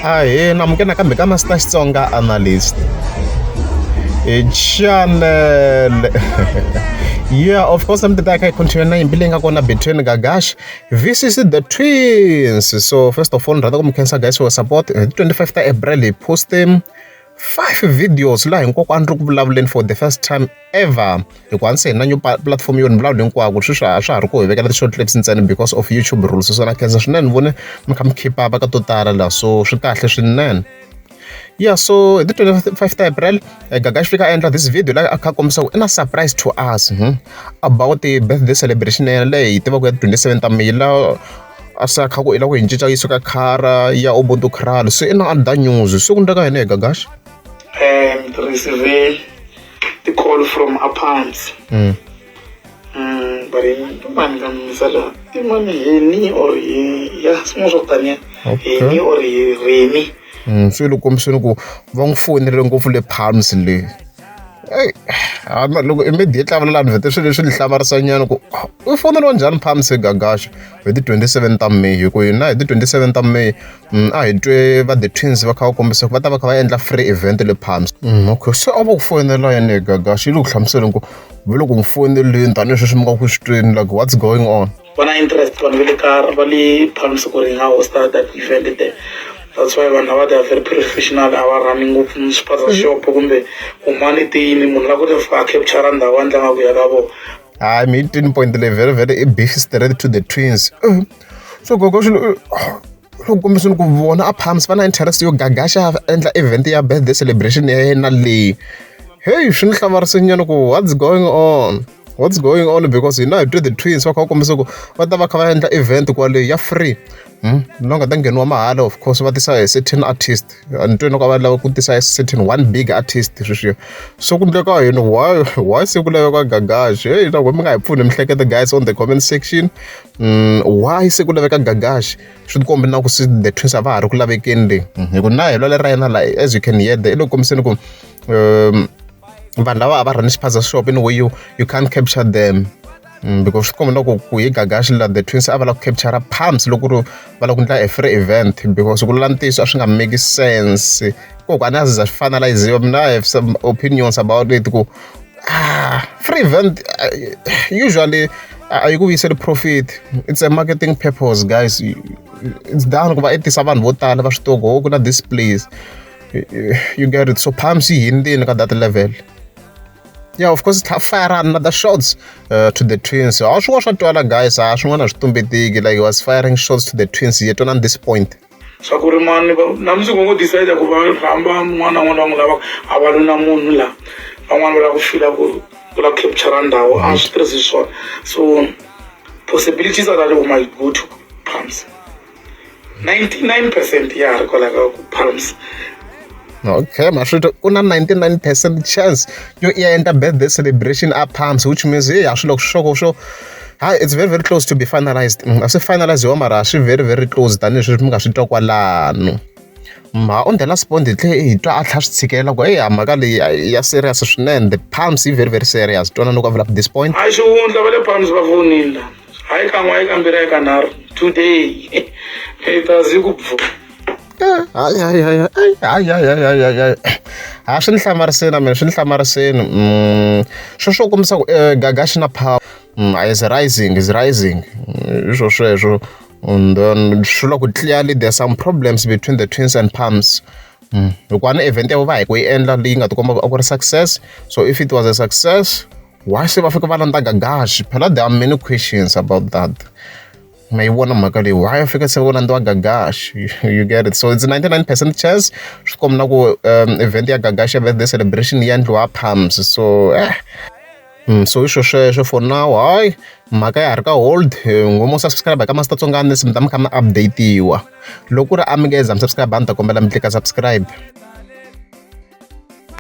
Ahee namukela nakambe ka Master Xitsonga Analyst channel. Yeah, of course mi ta kha hi continue na nyimpi leyi nga kona between Gagash versus the twins. So first of all ni rhandza ku mi khensa guys for support. Hi 25 ta April hi poste 5 videos laha hinkwako a ni ri ku vulavuleni for the first time ever, hikuva a ni se hi na new platform yo ni vulavula hinkwako. Sweswi a swa ha ri ku hi vekela ti-short clips ntsena because of YouTube rules. So na khensa swinene, ni vone mi kha mi keep up ka to tala laha, so swi kahle swinene. Yeah, so hi ti 25 ta April, Gagash fika a endla this video laha a kha a kombisa ku i na surprise to us about the birthday celebration ya yena leyi hi tivaka ya 27 ta May, laha a se a kha ku i lava ku hi cinca yi suka Kara ya Ubuntu Kraal. Se i na other news, se ku endleka yini hi Gagash? Receive the call from Apams. But mani ka misala i mani, Heni or hi ya swin'wana swa ku taniya. Heni or hi Reni. Se loko kombiseni ku va n'wi fonerile ngopfu le Palms le. Ey, loko immediately a vulavula ni vhete swilo leswi ni hlamarisanyana ku u foneriwa njhani Palms Gagash hi ti 27 ta May, hi ku hina hi ti 27 ta May a hi twe va the twins va kha va kombisa ku va ta va kha va endla free event le Palms. Okay, se a va ku fonela yini hi Gagash? Yi le ku hlamuseleni ku va le ku n'wi foneleni tanihi sweswi mi nga ku swi tweni, like what's going on? Va na interest vanhu va le kara va le Palms ku ri nga hosta that event there. That's why vanhu lava, they are very professional, a va rhani ngopfu spaza shop kumbe kumani tiyini munhu la ku fika a capture ndhawu a ndla ku ya ka vona. Hayi, mi yi twini point leyi, very very i beef straight to the twins. So gogo swilo loko kombiseni ku vona a Palms va na interest yo Gagasha endla event ya birthday celebration ya yena leyi. Hey, swi ni hlamarise nyana ku what's going on, what's going on, because hina hi twe the twins va kha va kombisa ku va ta va kha va endla event kwale ya free, la nga ta ngheniwa mahala. Of course va tisa a certain artist, ni twe loko va lava ku tisa a certain one big artist sweswiya. So ku endleka yini? Why se ku laveka Gagash? Hey, na mi nga hi pfuni mihleketo guys on the comment section. Why se ku laveka Gagash? Swi tikombi na ku se the twins a va ha ri ku lavekeni leyi, hi ku na helo leri ra yena la, as you can hear there, i le ku kombiseni ku vanhu lava a va rhani xiphaza shop in way you can't capture them. Because swi komba na ku hi Gagash la the twins a va lava ku capture Palms loko ku ri va lava ku endla a free event, because ku lula ntiyiso a swi nga make sense. Kokwana a za swi finaliziwa, mina I have some opinions about it ku free event usually a yi ku vuyiseli profit. It's a marketing purpose, guys. It's done ku va i tisa vanhu vo tala va swi tiva ku ku na this place, you get it? So Palms yi hindzini ka that level. Yeah, of course fire another shots to the twins. A swin'wana swa twala guys, a swin'wana a swi tumbetiki, like he was firing shots to the twins yet on this point. Swa ku ri mani na mundzuku ngo decide ku va rhamba un'wana na un'wana va n'wi lavaka, a va lwi na munhu laha van'wani va lava ku fila ku lava ku capture ndhawu, a swi tirhisi swona. So possibilities are that we might go to Palms, 99% ya ha ri kwala ka ku Palms. Okay, maswito ku na 99% chance yo i ya endla birthday celebration a Palms, which means hey, a swi loko swoko swo hayi, it's very very close to be finalized. A swi finaliziwa mara swi very very close tanihileswi mi nga swi twa kwalano. Ma on the last point hi tlhe hi twa a tlha swi tshikelela ku hey, mhaka leyi ya serious swinene, the Palms yi very very serious. Twana loko a vula this point. Hayi, xihundla va le Palms va fonile la, hayi kan'we, hayi kambirhi, hayi kanharhu today, i ta zi ku bvu. Hayi hayi hayi hayi hayi hayi hayi hayi hayi, ha swi ni hlamariseni na mina, swi ni hlamariseni. Sweswo kombisa ku Gagashi na power is rising, is rising. Hi swo sweswo, and then swi vula ku clearly there are some problems between the twins and Palms, hikuva na event ya vo va hi ku yi endla leyi nga tikomba a ku ri success. So if it was a success, why se va fika va landza Gagashi? Phela there are many questions about that. Ma yi vona mhaka leyi, why va fika se va landziwa Gagash? You get it? So it's 99% chance, swi komba na ku event ya Gagash ya birthday celebration yi endliwa Palms. So so hi swo sweswo for now. Hayi, mhaka ya ha ri ka hold. Ngomo subscribe ka Master Tsonga, mi ta mi kha mi update-iwa. Loko ku ri a mi nge za mi subscribe, a ni ta kombela mi tlika subscribe.